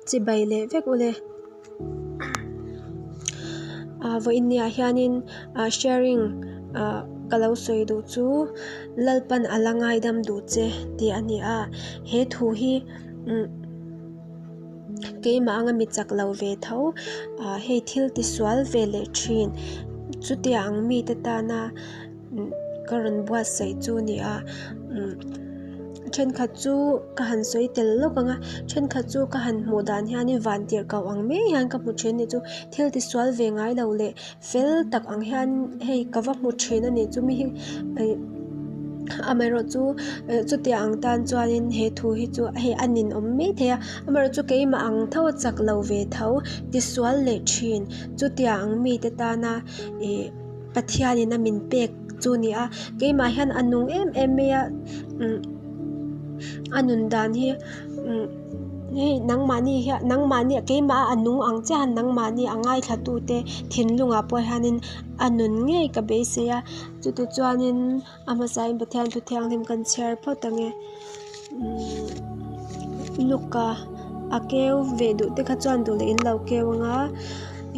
Chibai leh vek ule. Ah vawiin niah hianin ah sharing ah ka lo sawi duh chu Lalpan a la ngaidam duh che tih a ni a, he thu hi umm keimah anga mi chak lo ve tho ah hei thil tisual ve leh thin chutia ang mite tana Ka rawn buatsaih chu a ni a umm thenkhat chu ka han sawi tel lawk ang a thenkhat chu ka han hmuh dan hianin van tirh koh ang mai hian ka hmu thin a ni chu thil ti sual ve ngai lo leh fel tak ang hian hei ka va hmu thin a ni chu mi hi ih amaherawh chu chutiang ang tan chuanin he thu hi chu hei a ninawm mai thei a amaherawh chu keimah ang tho a chak lo ve tho tisual leh thin chutiang ang mite tana ih. Pathianin a min pek chu a ni a, keimah hian a nung em em mai a, umm a nun dan hi umm hei nangmahni hian nangmahni keimah a nung ang chiah a nangmahni a ngaithla tute thinlungah pawh hianin a nun ngei ka beisei a, chutichuanin a hmasain Pathian thu thianghlim kan chhiar phawt ang e. Luka a keu ve duh te kha chuan duh leh in lo keu ang a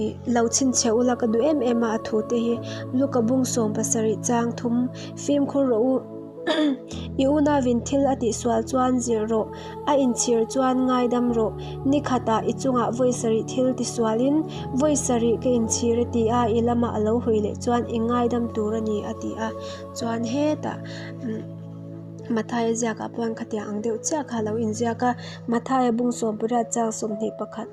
ih lo chhinchhiah ula ka duh em em a a thu te hi Luka bung 70 chang thum fimkhur rawh u i unavin thil a tihsual chuan zir rawh a inchhir chuan ngaidam rawh ni khatah i chungah vawi sarih thil tisualin vawi sarih ka inchhir a ti a i lamah a lo hawi leh chuan i ngaidam tur a ni a ti a chuan hetah. Mathaia ziakah pawh hian khatiang ang deuh chiah kha a lo inziak a, Mathaia bung 18 chang 21.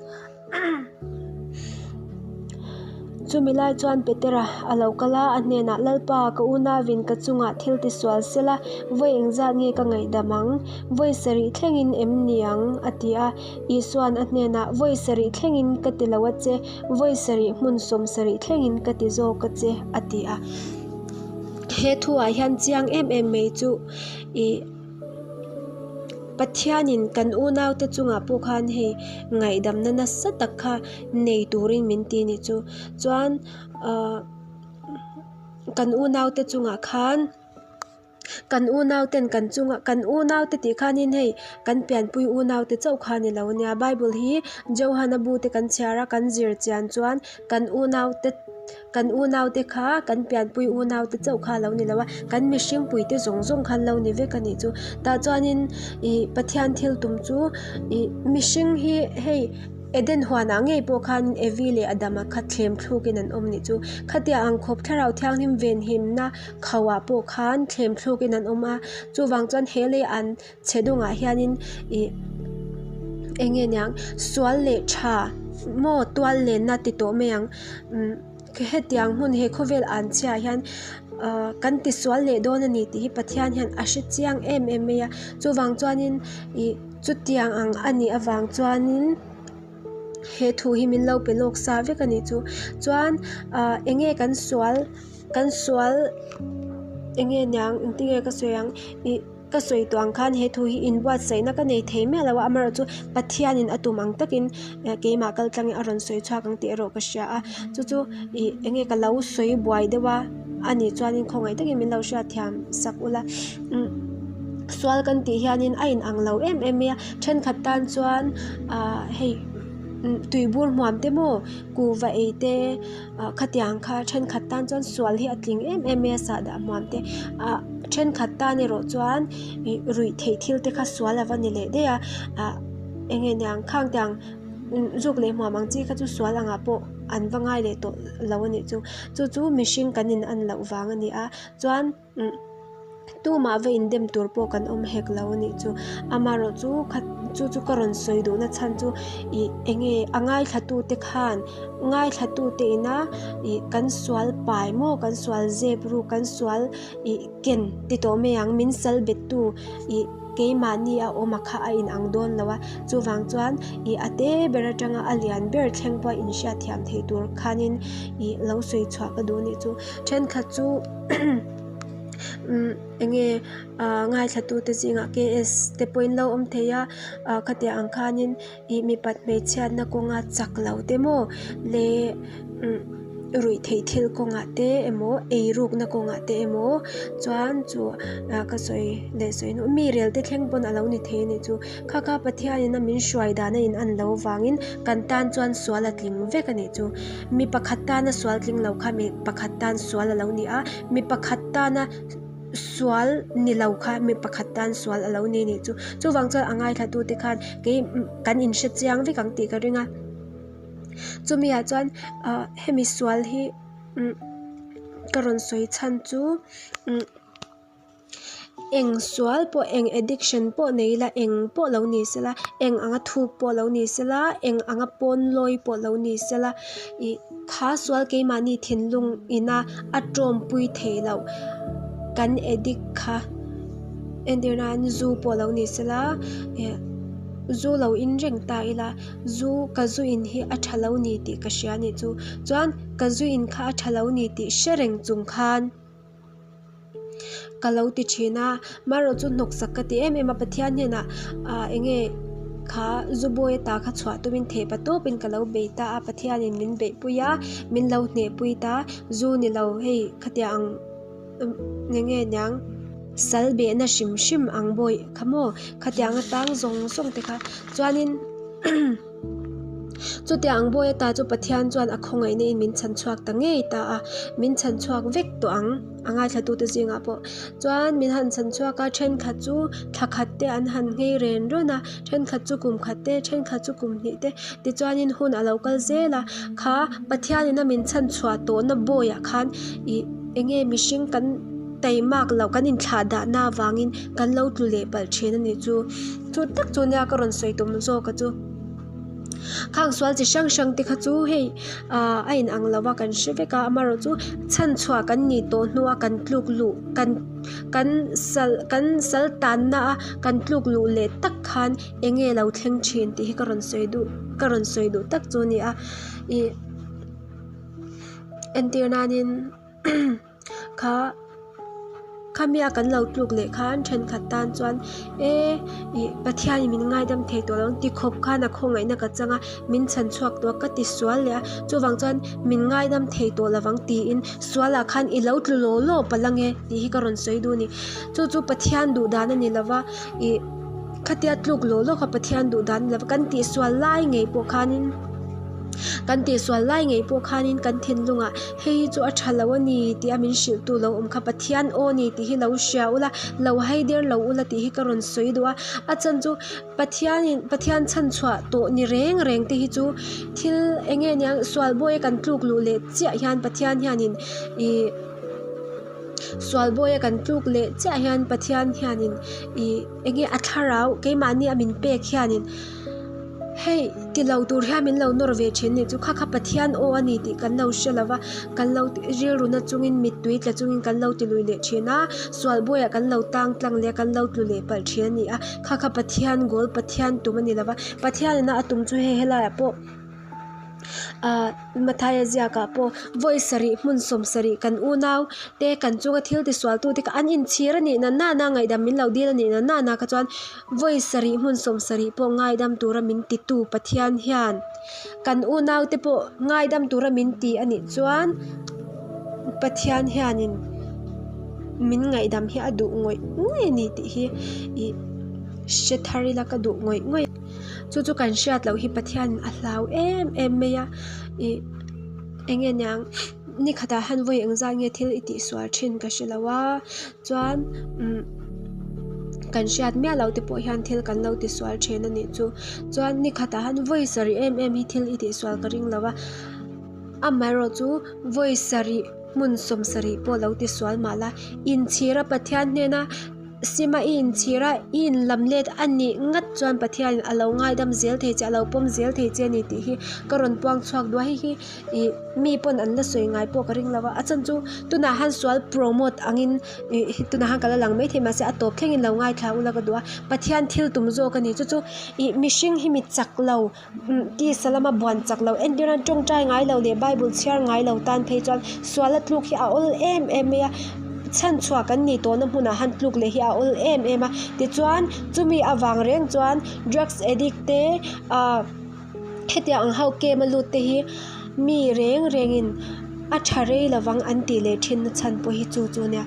Chumi lai chuan Petera a lo kal a, a hnenah, Lalpa, ka unauin ka chungah thil tisual sela, vawi engzat nge ka ngaihdam ang? Vawi sarih thlengin em ni ang? a ti a. Isua'n a hnenah, Vawi sarih thlengin ka ti lo a che, vawi sarih hmun 70 thlengin ka ti zawk a che, a ti a. He thuah hian chiang em em mai chu ih Pathianin kan unaute chungah pawh khan hei ngaihdamna nasa tak kha nei turin min ti a nih chu. Chuan ahh kan unaute chungah khan. Kan unauten kan chunga kan unaute tih khanin hei kan pianpui unaute chauh kha a ni lo ania bible hi Johana bu te kan chhiar a kan zir chian chuan kan unaute kan unaute kha kan pianpui unaute chauh kha a lo ni lo a kan mihring pui te zawng zawng kha an lo ni vek a nih chu tah chuanin ih Pathian thil tum chu ih mihring hi hei. Eden huanah ngei pawh khan Evi leh Adama kha thlem thlukin an awm nih chu. Khatia ang khawp Thlarau Thianghlim venhimna khauhah pawh khan thlem thlukin an awm a. Chuvang chuan he lei an chhe dungah hianin ih eng nge niang sual leh tha maw tual lenna ti tawh mai ang. Umm hetiang hmun he khawvel an chhiah hian ah kan ti sual leh dawn a ni tih hi Pathian hian a hre chiang em em mai a. Chuvang chuanin ih. Chutiang ang a nih avang chuanin he thu hi min lo pe lawk sa vek a nih chu. Chuan ah eng nge kan sual kan sual eng nge niang engtin nge ka sawi ang ih ka sawi tawh ang khan he thu hi inbuatsaihna ka nei thei miah lo a amaherawhchu Pathianin a tum ang takin keimah kal tlangin a rawn sawi chhuak ang tih erawh ka hria a chu chu ih eng nge ka lo sawi buai deuh a a nih chuanin khawngaih takin min lo hriatthiam sak ula umm. Sual kan tih hianin a inang lo em em mai a, thenkhat tan chuan ah hei tuibur hmuam te maw kuhva ei te ah khatiang kha thenkhat tan chuan sual hi a tling em em mai a sahdah hmuam te ah thenkhat tan erawh chuan ih ruih theih thil te kha sual a va ni leh daih a ah eng nge niang khang tiang zuk leh hmuam ang chi kha chu sual angah pawh an va ngai leh tawh lo a nih chu chu chu mihring kan in an loh vang a ni a chuan. Tumah va indem tur pawh kan awm hek lo a nih chu. Amaherawh chu kha chu chu ka rawn sawi duhna chhan chu ih eng nge a ngaithlatute khan ngaithlatute ina ih kan sual pai maw kan sual zep ru kan sual ih ken ti tawh mai ang min sal bettu ih keimahni a awm a kha a inang dawn lo a chuvang chuan ih a te ber atanga a lian ber thleng pawh a inhriatthiam thei tur khanin ih lo sawi chhuah ka duh a nih chu. Thenkhat chu. Umm eng nge ah ngaithlatute zingah KS te pawhin lo awm thei a ah khatiang ang khanin ih mipat hmeichhiatna kawnga chak lo te maw leh umm. Ruihtheih thil kawngah te emaw eirukna kawngah te emaw chuan chu ah ka sawi leh sawi hnu mi rel te thleng pawn a lo ni thei a nih chu. Kha kha Pathianin a min hruai dan a in an lo vangin kan tan chuan sual a tling vek a nih chu. Mi pakhat tana sual tling lo kha mi pakhat tan sual a lo ni a, mi pakhat tana sual ni lo kha mi pakhat tan sual a lo ni a nih chu. Chuvang chuan a ngaithlatute khan kei kan inhre chiang vek ang tih ka ring a. Chumi ah chuan ah hemi sual hi umm ka rawn sawi chhan chu umm eng sual pawh eng addiction pawh nei ila eng pawh lo ni sela eng anga thuk pawh lo ni sela eng anga pawn lawi pawh lo ni sela ih kha sual keimahni thinlung ina a tawmpui theih loh kan addict kha entir nan zu pawh lo ni sela ih zu lo in reng ta ila. Zu, ka zu in hi a tha lo ni tih ka hria nih chu. Chuan ka zu in kha a tha lo ni tih hre reng chung khan ka lo ti thin a, marawh chu hnawksak ka ti em em a, Pathian hnenah ah eng nge kha zu bawi ata kha chhuah tumin theh pa tawpin ka lo bei ta a, Pathianin min beihpui a, min lo hnehpui ta, zu ni lo hei khatiang ang. Nge nge niang sal behna hrim hrim ang bawih kha maw khatiang atang zawng zawng te kha chuanin chutiang ang bawi ata chu Pathian chuan a khawngaihna in min chhan chhuak ta ngei ta a min chhan chhuak vek tawh ang a ngaithlatute zingah pawh chuan min han chhan chhuak a thenkhat chu thla khat te an han nghei ren rawn a thenkhat chu kum khat te thenkhat chu kum hnih te tichuanin hun a lo kal zel a kha Pathianin a min chhan chhuah tawhna bawiah khan ih. Enge mihring kan taimak loh kan inthlah dahna avangin kan lo tlu leh palh thin a nih chu. Chu tak chu nia ka rawn sawi tum zawk a chu. Khang sual chi hrang hrang te kha chu hei ah a in ang lo a kan hre vek a amaherawh chu chhanchhuah kan nih tawh hnua kan tluk luh kan kan sal kan sal tanna a kan tluk luh leh tak khan enge lo thleng thin tih hi ka rawn sawi duh ka rawn sawi duh tak chu a ni a ih. Entir nanin kha khami a kan lo tluk leh khan thenkhat tan chuan e ih Pathianin min ngaidam thei tawh lo ang ti khawp khan a khawngaihna ka chang a min chhan chhuak tawh a ka ti sual leh a chuvang chuan min ngaidam thei tawh lo vang tiin sualah khan i lo tlu law law palh ang e tih hi ka rawn sawi duh a ni chu chu Pathian duh dan a ni lo va ih khatia tluk law law kha Pathian duh dan a ni lo va kan tihsual lai ngei pawh khanin. Kan tihsual lai ngei pawh khanin kan thinlungah hei hi chu a tha lo a ni tih a min hrilhtu lo awm kha Pathian aw ni tih hi lo hria ula, lo hai der lo ula tih hi ka rawn sawi duh a. A chhan chu Pathianin Pathian chhanchhuah tawh ni reng reng te hi chu thil eng nge niang sual bawi a kan tluk luh leh chiah hian Pathian hianin ih sual bawi a kan tluk leh chiah hian Pathian hianin ih eng nge a thlarau keimahni a min pek hianin. Hei ti lo tur hian min lo nawr ve thin nih chu kha kha Pathian aw a ni tih kan lo hre lo va kan lo rilru na chungin mittui tla chungin kan lo ti lui leh thin a sual bawiah kan lo tang tlang leh a kan lo tlu leh palh thin a ni a kha kha Pathian goal Pathian tum a ni lo va Pathian ina a tum chu hei helaiah pawh. Ahh Mathaia ziakah pawh vawi sarih hmun 70 kan unau te kan chunga thil tisual tute kha an inchhir a nih na nana ngaihdam min lo dil a nih na nana kha chuan vawi sarih hmun 70 pawh ngaidam tura min titu Pathian hian kan unau te pawh ngaidam tura min ti a nih chuan Pathian hianin min ngaihdam hi a duh ngawih ngawih a ni tih hi ih hre thar ila ka duh ngawih ngawih. Chu chu kan hriat loh hi Pathian a hlau em em mai a ih eng nge niang ni khatah hian vawi engzat nge thil i tihsual thin ka hre lo a chuan umm kan hriat miah loh te pawh hian thil kan lo tisual thin a nih chu chuan ni khatah hian vawi sarih em em hi thil i tihsual ka ring lo a amaherawh chu vawi sarih hmun 70 pawh lo tisual mah la inchhira Pathian hnena. Sima i inchhir a, i inlam let a nih ngat chuan Pathianin a lo ngaidam zel thei che, a lo pawm zel thei che a ni tih hi ka rawn puang chhuak duh a, hei hi ih mi pawn an la sawi ngai pawh ka ring lo a, a chhan chu tunah han sual promote angin ih tunah han ka la lang maithei mahse a tawp thlengin lo ngaithla ula ka duh a, Pathian thil tum zawk a ni chu chu ih mihring hi mi chak lo. Tisa lama buan chak lo entir nan tawngtai ngai lo leh bible chhiar ngai lo tan phei chuan suala tluk hi a awl em em mai a chhanchhuah kan nih tawhna hmunah han tluk leh hi a awl em em a tichuan chumi avang reng chuan drugs addict te ah hetiang ang ho camp a lut te hi mi reng rengin. A tha rei lovang an tih leh thin na chhan pawh hi chu chu a nia.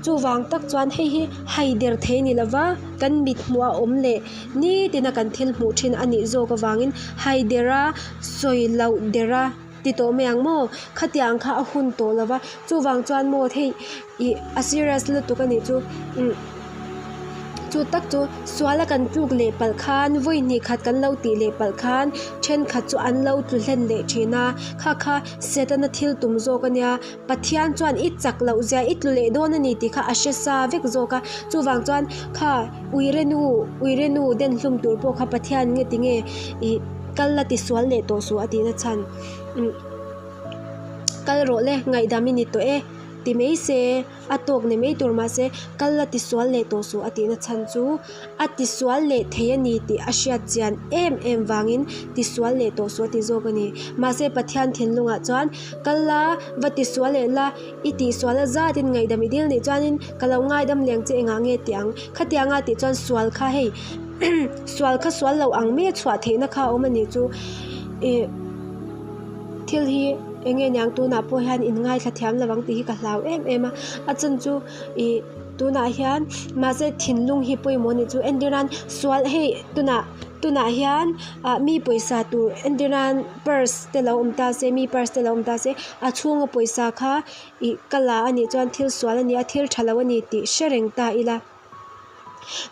Chuvang tak chuan hei hi hai der thei a ni lova, kan mit hmuh a awm leh nitin a kan thil hmuh thin a nih zawk avangin hai der a, sawi loh der a ti tawh mai ang maw? Khatiang kha a hun tawh lova, chuvang chuan maw hei ih a serious lutuk a nih chu umm chu tak chu sual a kan tluk leh palh khan vawi hnih khat kan lo tih leh palh khan thenkhat chu an lo tlu hlen leh thin a, kha kha Setana thil tum zawk a nia, Pathian chuan i chak loh zia i tlu leh dawn a ni tih kha a hre sa vek zawk a, chuvang chuan kha uirenu uirenu den hlum tur pawh kha Pathian nge tinge ih kal la ti sual leh tawh suh a tihna chhan umm kal rawh le ngaihdam i ni tawh e ti mai se a tawk ni mai tur mahse kal la ti sual leh tawh suh a tihna chhan chu a ti sual leh thei a ni tih a hriat chian em em vangin ti sual leh tawh suh a ti zawk a ni mahse Pathian thinlungah chuan kal la va ti sual leh la i tih sual a zat in ngaihdam i dil nih chuanin ka lo ngaidam leng che engah nge tih ang khatianga tih chuan sual kha hei sual kha sual lo ang mai a chhuah theihna kha a awm a nih chu ih thil hi eng nge niang tunah pawh hian in ngaithla thiam lo ang tih hi ka hlau em em a a chan chu ih tunah hian mahse thinlung hi pawimawh a nih chu entir nan sual hei tunah tunah hian ah mi pawisa tur entir nan purse te lo awm ta se mi purse te lo awm ta se a chhunga pawisa kha ih ka la a nih chuan thil sual a ni a thil tha lo a ni tih hre reng ta ila.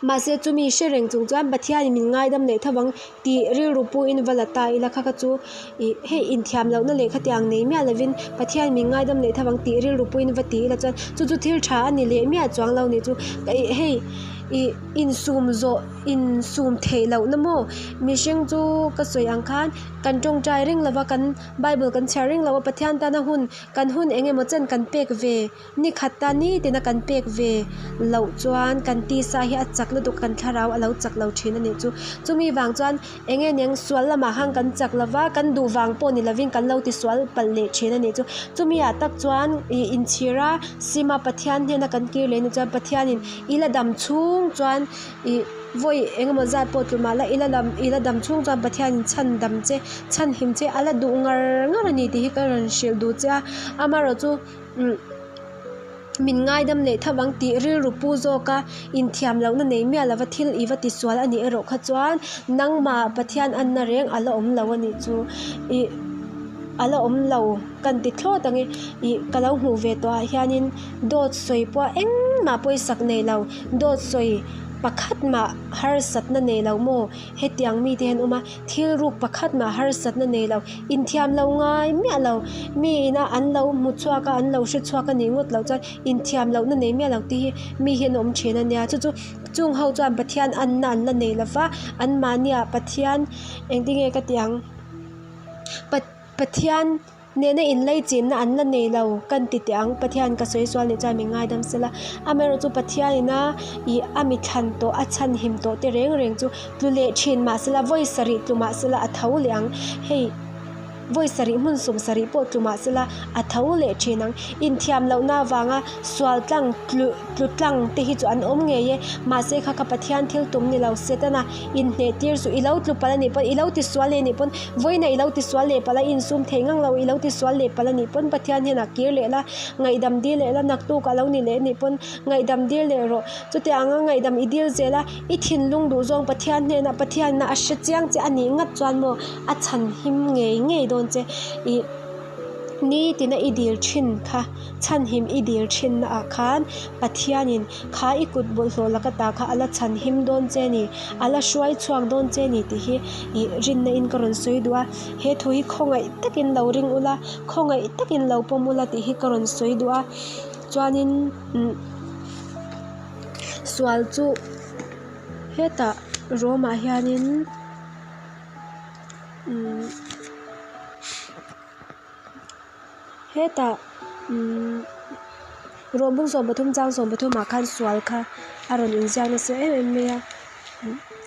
Mahse chumi hre reng chung chuan Pathianin min ngaidam leh tho ang tih rilru puiin va la ta ila kha kha chu ih hei inthiam lohna leh khatiang nei miah lovin Pathianin min ngaidam leh tho ang tih rilru puiin va ti ila chuan chu chu thil tha a ni leh miah chuang lo nih chu ih hei ih insum zawh insum theih lohna maw mihring chu ka sawi ang khan kan tawngtai reng lova kan bible kan chhiar reng lo a Pathian tana hun kan hun eng emaw chen kan pek ve. Ni khat ta nitin a kan pek ve loh chuan kan tisa hi a chak lutuk kan thlarau a lo chak lo thin a nih chu. Chumi vang chuan eng nge niang sual lamah khan kan chak lo va, kan duh vang pawh ni lovin kan lo tisual palh leh thin a nih chu. Chumi ah tak chuan ih inchhir a sima Pathian hnena kan kir leh ni chuan Pathianin i la dam chhung chuan ih vawi eng emaw zat pawh tlu mah la i la dam i la dam chhung chuan Pathianin chhan dam che chhan him che a la duh ngar ngar a ni tih hi ka rawn hrilh duh che a amaherawhchu. Min ngaidam leh tho ang tih rilru pu zawk a, inthiam lohna nei miah lova thil i va tisual a nih erawh kha chuan nangmah Pathian anna reng a la awm lo a nih chu ih a la awm lo kan ti thlawt ang e ih ka lo hmuh ve tawh ah hianin dawt sawi pawh engmah pawisak nei lo dawt sawi pakhat mah harsatna nei lo maw hetiang mite hi an awm a. Thil ruk pakhat mah harsatna nei lo, inthiam lo ngai miah lo, mi ina an lo hmu chhuak a, an lo hre chhuak a nih ngawt loh chuan inthiam lohna nei miah lo te hi mi hi an awm thin a nia. Chu chu chung ho chuan Pathian anna an la nei lo va, anmahniah Pathian engtinge ka tih ang? Pathian. Nena inlei chinna an la nei lo kan ti teh ang, Pathian ka sawi sual nih chuan min ngaidam sela. Amaherawh chu Pathianina ih a mi thlan tawh, a chhan him tawh te reng reng chu tlu leh thin mah sela, vawi sarih tlu mah sela a tho leh ang. Hei vawi sarih hmun sum sarih pawh tlu mah sela a tho leh thin ang. Inthiam lohna avanga sual tlang tlu tlu tlang te hi chu an awm ngei e. Mahse kha kha Pathian thil tum ni lo Setana inhneh tir suh, i lo tlu palh a nih pawn, i lo ti sual leh a nih pawn, vawiina i lo ti sual leh palh a, i insum thei ngang lo, i lo ti sual leh palh a nih pawn Pathian hian a kir leh la, ngaihdam dil leh la, naktuk a lo ni leh a nih pawn ngaihdam dil leh rawh. Chutiang anga ngaihdam i dil zel a, i thinlung duh zawng Pathian hnenah Pathianna a hre chiang che a nih ngat chuan maw a chhan him ngei ngei dawn che. Ih nitina i dil thin kha. Chhanhim i dil thinna ah khan Pathianin kha i kut bawlhhlawh laka ta kha a la chhanhim dawn che ni, a la hruai chhuak dawn che ni tih hi ih rinna in ka rawn sawi duh a. He thu hi khawngaih takin lo ring ula, khawngaih takin lo pawm ula tih hi ka rawn sawi duh a. Chuanin umm sual chu hetah Rome ah hianin umm. Hetah umm rawhbung 13 chang 13 ah khan sual kha a rawn inziak nasa em em mai a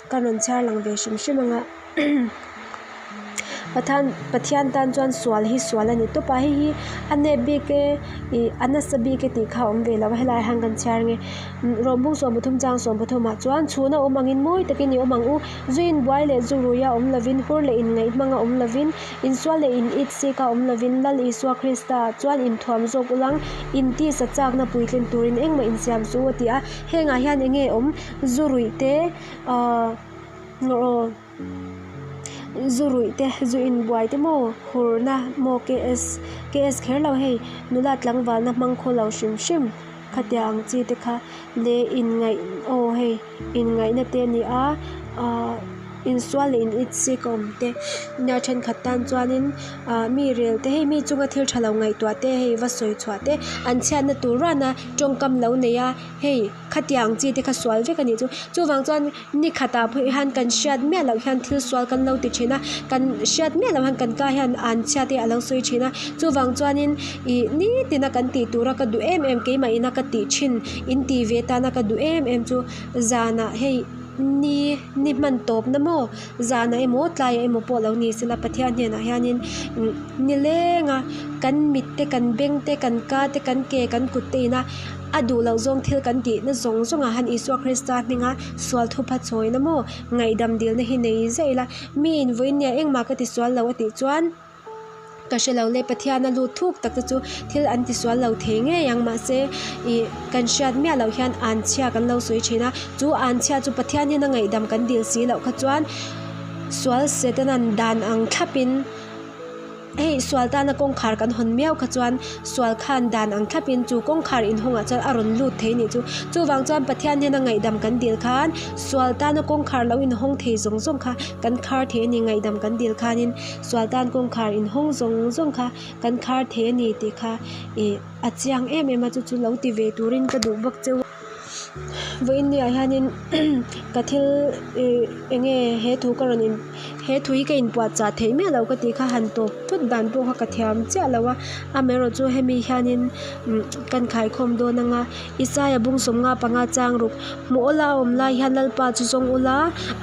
ka rawn chhiar lang ve hrim hrim ang a. Pathan Pathian tan chuan sual hi sual a ni tawp a, hei hi a nep bik e ih a nasa bik e tih kha a awm ve lo a helaiah hian kan chhiar ange rawng 13 chang 13 ah chuan chhuna awm angin mawi takin i awm ang u zu inbuai leh zu ruia awm lovin hur leh inngaih hmanga awm lovin insual leh in it sik a awm lovin Lal Isua Krista ah chuan inthuam zawk ulang in tisa chakna puitlin turin engmah insiam suh u a ti a hengah hian eng nge awm zu ruih te ahh aw. Zu ruih te zu inbuai te maw hurna maw KS KS kher lo hei nula tlangvalna hmang khaw lo hrim hrim khatia ang chi te kha leh inngaih aw hei inngaihna te a ni a ahh insual leh in it sik a awm te nia thenkhat tan chuanin ah mi rel te hei mi chunga thil tha lo ngaihtuah te hei va sawi chhuah te an chhiatna tur rana tawngkam lo nei a hei khatiang chi te kha sual vek a nih chu chuvang chuan. Ni khatah pawh hian kan hriat miah loh hian thil sual kan lo ti thin a, kan hriat miah loh hian kan ka hian an chhiat te a lo sawi thin a, chuvang chuanin ih nitin a kan tih tura ka duh em em keimah ina ka tih thin in tih ve tana ka duh em em chu zanah hei ni ni hman tawpna maw zanah emaw tlaiah emaw pawh lo ni sela Pathian hnenah hianin nileng a kan mit te kan beng te kan ka te kan ke kan kut te ina. A duh loh zawng thil kan tihna zawng zawngah han Isua Krista hminga sual thupha chawina maw ngaihdam dilna hi nei zaih ila, miin vawiin nia engmah ka tisual lo a tih chuan ka hre lo le, Pathian a lut thuk tak te chu thil an tisual lo thei ngei ang mahse ih kan hriat miah loh hian anchhia kan lo sawi thin a, chu anchhia chu Pathian hian a ngaihdam kan dil si loh kha chuan sual Setanan dan ang thlapin. Hei sual tana kawngkhar kan hawn miau kha chuan sual khan dan ang thlapin chu kawngkhar inhawngah chuan a rawn lut thei nih chu. Chuvang chuan Pathian hian a ngaihdam kan dil khan sual tana kawngkhar lo inhawng thei zawng zawng kha kan khar thei a ni. Ngaihdam kan dil khanin sual tan kawngkhar inhawng zawng zawng kha kan khar thei a ni tih kha ih a chiang em em a chu chu lo ti ve turin ka duh bawk cheu a. Vawiin ni ah hianin ka thil ih eng nge he thu ka rawn in he thu hi ka inpuahchah theih miah loh ka tih kha han tawp thut dan pawh kha ka thiam chiah lo a amaherawh chu hemi hianin kan khaikhawm dawn ang a Isaia bung sawmnga panga chang ruk hmuh awla a awm lai hian Lalpa chu zawng ula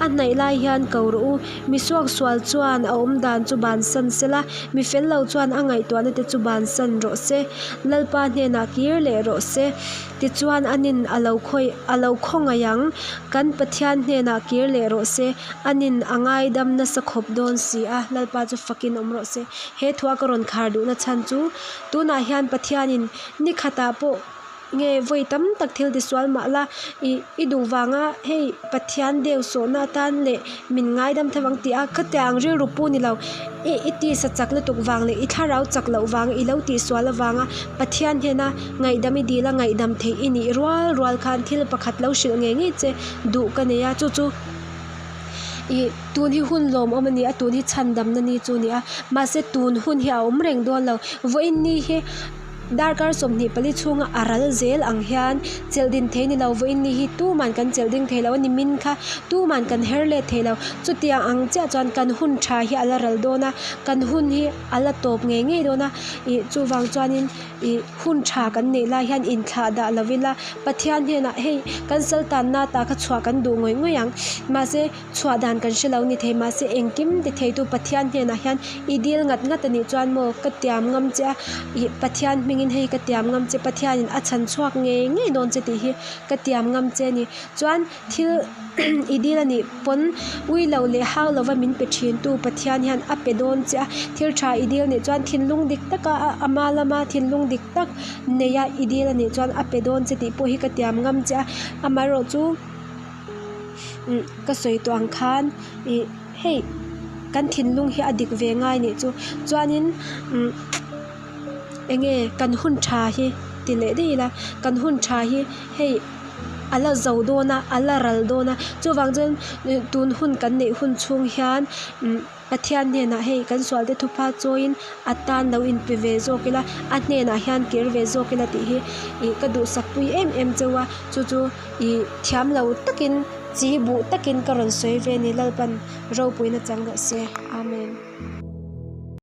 a hnaih lai hian ko rawh u mi suaksual chuan a awm dan chu bansan sela mi fel lo chuan a ngaihtuahna te chu bansan rawh se Lalpa hnenah kir leh rawh se. Tichuan anin a lo khawih a lo khawngaih ang, kan Pathian hnenah kir leh rawh se, anin a ngaidam nasa khawp dawn si a, Lalpa chu fakin awm rawh se. He thua ka rawn khar duhna chhan chu, tunah hian Pathianin ni khatah pawh nge vawi tam tak thil tisual mah la, ih i duh vanga hei Pathian deu sawhna atan leh min ngaidam tho ang tih a, khatiang rilru pu ni lo, i i tisa chak lutuk vang leh i thlarau chak loh vang i lo tihsual avanga Pathian hnena Ngaihdam i dil a ngaihdam theih i nih rual rual khan thil pakhat lo hrilh ngei ngei che duh ka nei a, chu chu ih tun hi hun lawmawm a ni a, tun hi chhandamna ni chu a ni a, mahse tun hun hi a awm reng dawn lo, vawiin ni hi darkar 24 chhunga a ral zel ang hian chelh din thei ni lo, vawiin ni hi tuman kan chelh ding thei lo a ni, min kha tuman kan her let thei lo, chutiang ang chiah chuan kan hun tha hi a la ral dawn a, kan hun hi a la tawp ngei ngei dawn a, ih chuvang chuanin. Ih hun tha kan neih lai hian inthlah dah lo ila Pathian hnenah hei kan sal tanna ta kha chhuah kan duh ngawih ngawih ang mahse chhuah dan kan hre lo ni thei mahse engkim ti theitu Pathian hnenah hian i dil ngat ngat a nih chuan maw ka tiam ngam che a ih Pathian hmingin hei ka tiam ngam che Pathianin a chhan chhuak ngei ngei dawn che tih hi ka tiam ngam che a ni chuan Thil i dil a nih pawn ui lo leh hau lova min pe thin tu Pathian hian a pe dawn che a, thil tha i dil nih chuan thinlung dik taka a ama lama thinlung dik tak neia i dil a nih chuan a pe dawn che tih pawh hi ka tiam ngam che a, amaherawhchu ka sawi tawh ang khan ih hei kan thinlung hi a dik ve ngai nih chu chuanin umm eng nge kan hun tha hi ti leh daih ila kan hun tha hi hei. A la zo dawn a, a la ral dawn a, chuvang chuan tun hun kan neih hun chhung hian Pathian hnenah hei kan sual te thupha chawiin a tan lo inpe ve zawk ila, a hnenah hian kir ve zawk ila tih hi ih ka duhsak pui em em cheu a, chu chu ih thiam lo takin chi buh takin ka rawn sawi ve a ni Lalpan ropuina chang rawh se Amen.